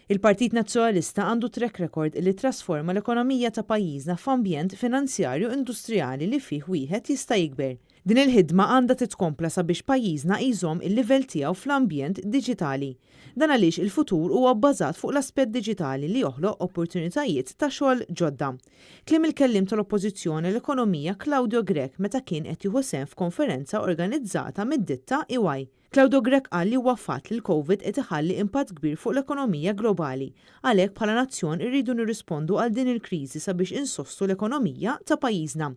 Il-Partit Nazzjonalista għandu track record li trasforma l-ekonomija ta' pajjiżna f'ambjent finanzjarju industrijali li fih wieħed jista' jikber. Din il-ħidma għandha titkompla sabiex pajjiżna jżomm il-livell tiegħu fl-ambjent diġitali. Dan għaliex il-futur huwa bbażat fuq l-aspett diġitali li joħloq opportunitajiet ta' xogħol ġodda. Kliem il-kelliem tal-Oppożizzjoni l-Ekonomija Claudio Grech meta kien qed jieħu sehem f'konferenza organizzata mid-ditta EY. Claudio Grech qal li huwa fatt li l-Covid qed iħalli impatt kbir fuq l-ekonomija globali. Għalhekk bħala nazzjon irridu nirrispondu għal din il-kriżi sabiex insostu l-ekonomija ta' pajjiżna.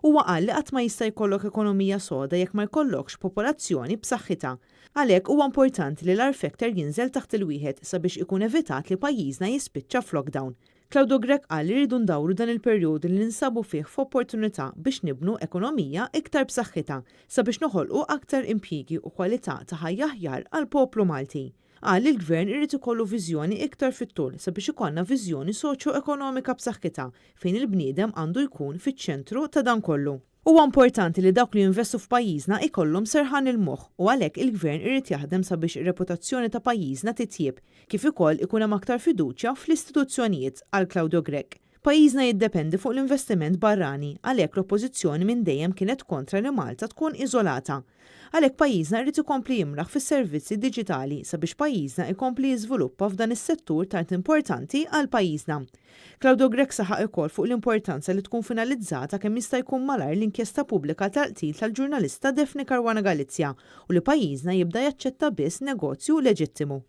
Huwa qal li qatt ma jista' jkollok ekonomija soda jekk ma jkollokx popolazzjoni b'saħħitha. Għalhekk huwa importanti li l-R factor jinżel taħt il-wieħed sabiex ikun evitat li pajjiżna jispiċċa f'lockdown. Claudio Grech qal li rridu ndawru dan il-perjodu li ninsabu fih f'opportunità biex nibnu ekonomija iktar b'saħħitha sabiex noħolqu aktar impjiegi u kwalità ta' ħajja aħjar għall-poplu Malti. Qal li l-Gvern irid ikollu viżjoni iktar fit-tul sabiex ikollna viżjoni soċjo-ekonomika b'saħħitha fejn il-bniedem għandu jkun fiċ-ċentru ta' dan kollu. Huwa importanti li dawk li jinvestu f'pajjiżna ikollhom serħan il-moħħ u għalhekk il-Gvern irid jaħdem sabiex ir-reputazzjoni ta' pajjiżna titjieb, kif ukoll ikun hemm aktar fiduċja fl-istituzzjonijiet, qal Claudio Grech. Pajjiżna jiddependi fuq l-investiment barrani, għalhekk l-Oppożizzjoni minn dejjem kienet kontra li Malta tkun iżolata. Għalhekk pajjiżna jrid ikompli jimraħ fis-servizzi diġitali sabiex pajjiżna ikompli jiżviluppa f'dan is-settur tant importanti għal pajjiżna. Claudio Grech saħaq ukoll fuq l-importanza li tkun finalizzata kemm jista' jkun malajr l-inkjesta pubblika tal-qtil tal-ġurnalista Daphne Caruana Galizia u li pajjiżna jibda jaċċetta biss negozju leġittimu.